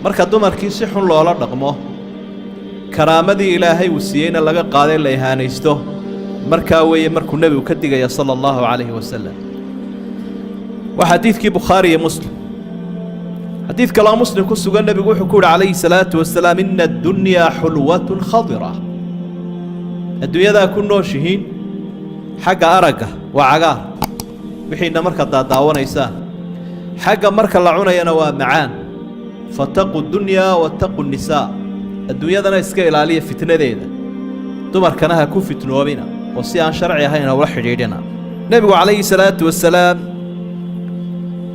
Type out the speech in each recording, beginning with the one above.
Marka dumarkii si xun loola dhaqmo, karaamadii Ilaahay uu siiyeyna laga qaaday, la ihaanaysto, markaa weeye markuu nebigu ka digaya sala allahu calayhi wasalam. Waa xadiidkii Bukhaari iyo Muslim. Xadiid kaloo Muslim ku sugan, nebigu wuxuu ku yidhi calayhi salaatu wasalaam: "Ina addunyaa xulwatun khadira." Adduunyadaa ku nooshihiin xagga aragga waa cagaar, wixiina marka daadaawanaysaan, xagga marka la cunayana waa macaan. "Fattaquu dunyaa wattaquu nisaa." Adduunyadana iska ilaaliya fitnadeeda, dumarkana ha ku fitnoobina oo si aan sharci ahayn ha ula xidhiidhina. Nebigu calayhi salaatu wasalaam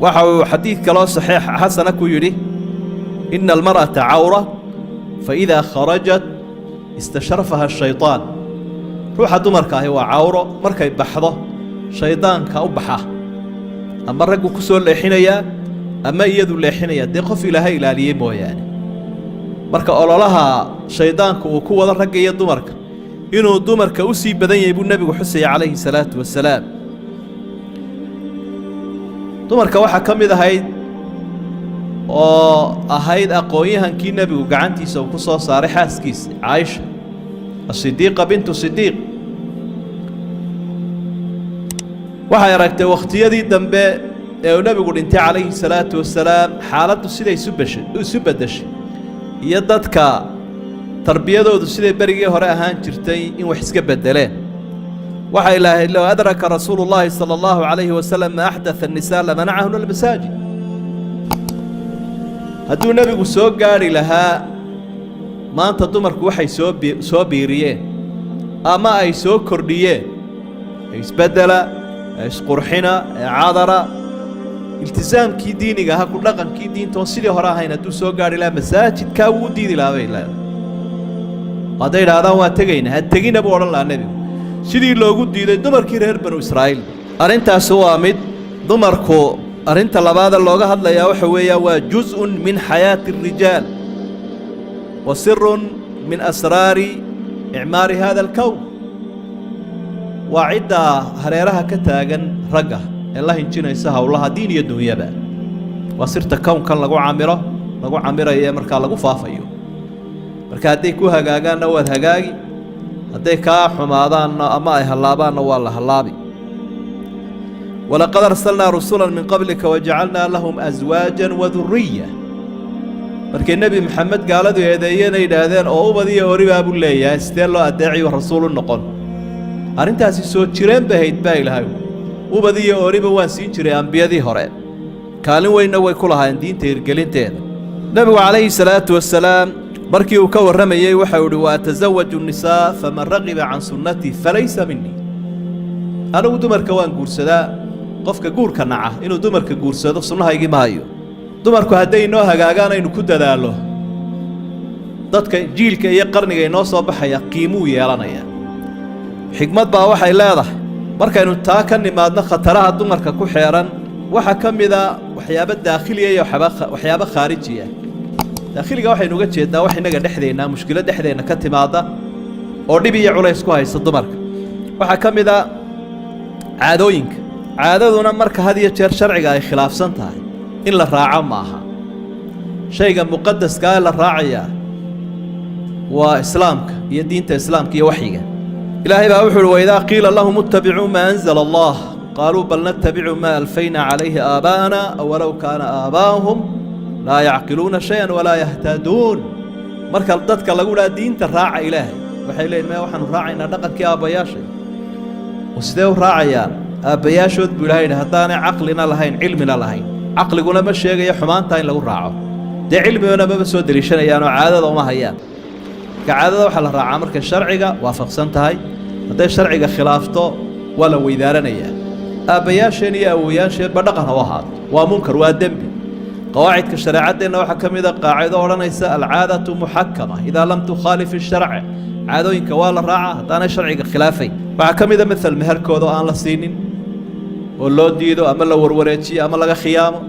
waxa uu xadiid kaloo saxiix xasana ku yidhi: "Ina almar'ata cawra, faidaa kharajat istasharfaha ashaytaan." Ruuxa dumarka ahi waa cawro, markay baxdo shaydaanka u baxa, ama raggu ku soo leexinayaa ama iyadu leexinaya, dee qof Ilaahay ilaaliyey mooyaane. Marka ololaha shaydaanku uu ku wado ragga iyo dumarka, inuu dumarka u sii badan yahay buu nebigu xusaya calayhi salaatu wasalaam. Dumarka waxaa ka mid ahayd oo ahayd aqoon-yahankii nebigu gacantiisa uu ku soo saaray, xaaskiisa Caaisha Asidiiqa bintu Sidiiq. Waxay aragtay wakhtiyadii dambe ee uu nebigu dhintay calayhi salaatu wasalaam xaaladdu siday isu beddeshay iyo dadka tarbiyadoodu siday berigii hore ahaan jirtay in wax iska beddeleen. Waxay lahayd: "Low adraka rasuulu llaahi sala allahu calayhi wasalam maa axdatha annisaa lamanacahuna almasaajid." Hadduu nebigu soo gaadhi lahaa maanta dumarku waxay soo biiriyeen ama ay soo kordhiyeen ee isbeddela, ee isqurxina, ee cadara, iltisaamkii diiniga ahaa, ku dhaqankii diinta oon sidii hore ahayn, hadduu soo gaadhi lahaa masaajidkaa wuu u diidi lahaa, bay leedahay. Hadday idhahdaan "Waa tegayna", "Ha tegina" buu odhan lahaa nebigu, sidii loogu diiday dumarkii reer Banu Israa'iil. Arrintaasi waa mid dumarku. Arrinta labaada looga hadlayaa waxa weeyaan waa juz'un min xayaati الrijaal wa sirun min asraari icmaari hada alkown. Waa ciddaa hareeraha ka taagan ragga ee la hinjinaysa howlaha diin iyo dunyaba. Waa sirta kownkan lagu camiro, lagu camirayo ee markaa lagu faafayo. Marka hadday ku hagaagaanna waad hagaagi, hadday kaa xumaadaanna ama ay hallaabaanna waa la hallaabi. "Walaqad arsalnaa rusula min qablika wajacalnaa lahum aswaajan wa duriya." Markay Nebi Maxamed gaaladu eedeeyena yidhaahdeen oo ubad iyo oribaa buu leeyahay, sidee loo addeeciyo rasuul u noqon? Arrintaasi soo jireen bay hayd baa Ilaahay. Ubad iyo oriba waan siin jiray ambiyadii hore, kaalin weynna way ku lahaayeen diinta hirgelinteeda. Nebigu calayhi salaatu wasalaam markii uu ka warramayey waxau idhi: "Wa atasawaju nisaa, faman ragiba can sunnatii falaysa minii." Anigu dumarka waan guursadaa, qofka guurka naca inuu dumarka guursado sunnahaygii ma hayo. Dumarku hadday inoo hagaagaan, aynu ku dadaallo, dadka jiilka iyo qarniga inoo soo baxaya qiimuu yeelanaya. Xikmad baa waxay leedahay. Markaynu taa ka nimaadno, khataraha dumarka ku xeeran waxaa ka mida waxyaabo daakhiliya iyo waxyaabo khaarijiya. Daakhiliga waxaynu uga jeednaa wax innaga dhexdeennaa, mushkilo dhexdeenna ka timaadda oo dhib iyo culays ku haysta dumarka. Waxaa ka mid a caadooyinka. Caadaduna marka had iyo jeer sharciga ay khilaafsan tahay, in la raaco maaha. Shayga muqadaskaa ee la raacayaa waa islaamka iyo diinta islaamka iyo waxyiga. Ilaahay baa wuxu uhi: "Waidaa qiila lahum ittabicuu maa anzala allah, qaaluu bal natabicu maa alfaynaa calayhi aabaa'ana, walow kaana aabaa'uhum laa yacqiluuna shay-an walaa yahtaduun." Marka dadka lagu dhaha "Diinta raaca Ilaahay", waxay leeyihin: "Maya, waxaanu raacaynaa dhaqankii aabbayaashay." Oo sidee u raacayaan aabbayaashood, buu Ilahay yidhi, haddaanay caqlina lahayn, cilmina lahayn? Caqliguna ma sheegayo xumaanta in lagu raaco, dee cilmigana maba soo deliishanayaan oo caadada uma hayaan. Marka caadada waxaa la raacaa markay sharciga waafaqsan tahay. Hadday sharciga khilaafto, waa la weydaaranayaa. Aabbayaasheen iyo awowayaasheenba dhaqan ha u ahaato, waa munkar, waa dembi. Qawaacidka shareecaddeenna waxaa ka mid a qaacido odhanaysa: "Alcaadatu muxakama idaa lam tukhaalif isharc." Caadooyinka waa la raacaa haddaanay sharciga khilaafayn. Waxaa ka mid a maal meherkooda oo aan la siinin oo loo diido ama la warwareejiyo ama laga khiyaamo.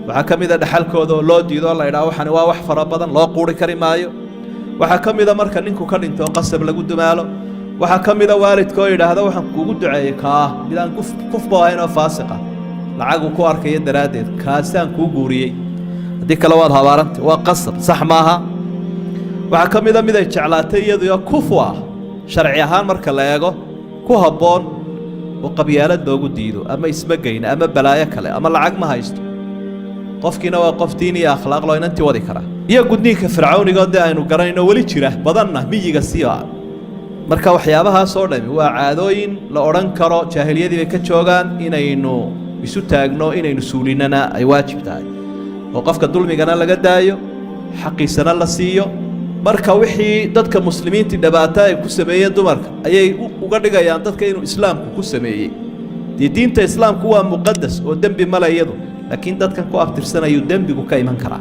Waxaa ka mid a dhexalkooda oo loo diido oo la idhaha waxani waa wax fara badan, loo quuri kari maayo. Waxaa ka mid a marka ninku ka dhinto oo qasab lagu dumaalo. Waxaa ka mid a waalidka oo yidhaahda "Waxaan kuugu duceeyey kaa", mid aan kufba ahayn oo faasiqa, lacaguu ku arkayo daraaddeed, "Kaasaan kuu guuriyey." Haddii kale waad habaarantay, waa qasab, sax maaha. Waxaa ka mida mid ay jeclaatay iyadoo kufu ah sharci ahaan marka la eego ku habboon oo qabyaalad loogu diido, ama ismageyna, ama balaayo kale, ama lacag ma haysto. Qofkiina waa qof diin iyo akhlaaq loo, inantii wadi karaa. Iyo gudniinka fircawniga dee aynu garanayno, weli jira badanna miyiga siiba. Marka waxyaabahaas oo dhami waa caadooyin la odhan karo jaahiliyadii bay ka joogaan. Inaynu isu taagno, inaynu suulinnana ay waajib tahay, oo qofka dulmigana laga daayo, xaqiisana la siiyo. Marka wixii dadka muslimiintii dhibaato ay ku sameeyeen dumarka ayay uga dhigayaan dadka inuu islaamku ku sameeyey. Dee diinta islaamku waa muqadas oo dembi male iyadu, laakiin dadkan ku abtirsanayuu dembigu ka iman karaa.